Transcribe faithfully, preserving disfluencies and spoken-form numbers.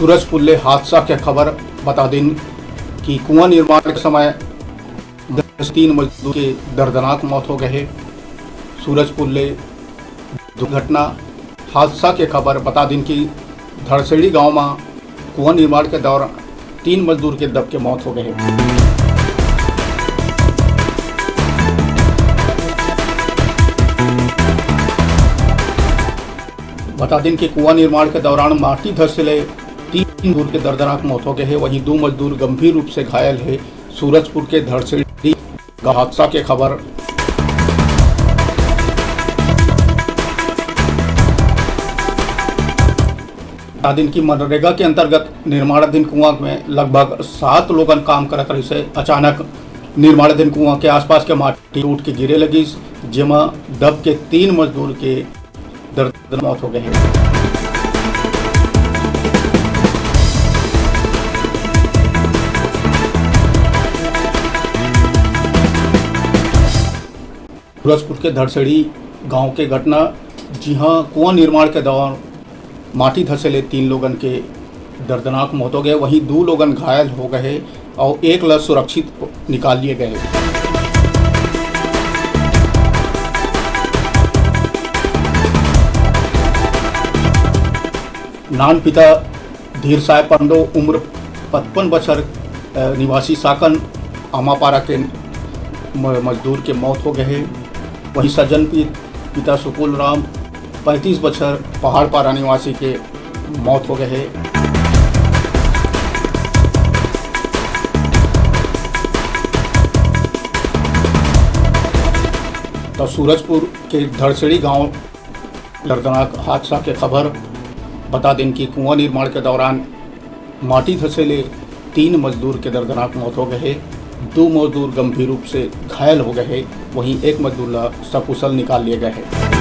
सूरजपुर ले हादसा के खबर। बता दिन कि कुआं निर्माण के समय तीन मजदूर के दर्दनाक मौत हो गए हे। सूरजपुर ले दुर्घटना हादसा के खबर। बता दिन कि धड़सेड़ी गांव में कुआं निर्माण के दौरान तीन मजदूर के दब के मौत हो गए हे। बता दिन कि कुआं निर्माण के दौरान माटी धसे ले तीन मजदूर के दर्दनाक मौत हो गए हे। वहीं दो मजदूर गंभीर रूप से घायल हे। सूरजपुर के धड़सेड़ी का हादसा के खबर। बता दिन कि मनरेगा के अंतर्गत निर्माणाधीन कुआं में लगभग सात लोगन काम करत रहिस हे। अचानक निर्माणाधीन कुआं के आसपास के माटी टूट के गिरे लगिस, जेमा दब के तीन मजदूर के दर्द मौत हो गए हे। सूरजपुर के धड़सेड़ी गांव के घटना, जिहां कुआं निर्माण के दौरान माटी धसे ले तीन लोगन के दर्दनाक मौत हो गए, वहीं दो लोगन घायल हो गए और एक ला सुरक्षित निकाल लिए गए। नान पिता धीर साय पंडो, उम्र पचपन बछर, अ, निवासी साकन आमापारा के म-, मजदूर के मौत हो गए हे। वहीं सज्जन पि-, पिता सुकुल राम, पैंतीस बछर, पहाड़पारा निवासी के मौत हो गए हे। तो सूरजपुर के धड़सेड़ी गांव दर्दनाक हादसा के खबर। बता दें कि कुआं निर्माण के दौरान माटी धसे ले तीन मजदूर के दर्दनाक मौत हो गए हे, दो मजदूर गंभीर रूप से घायल हो गए हे, वहीं एक मजदूर ला सकुशल निकाल लिए गए हे।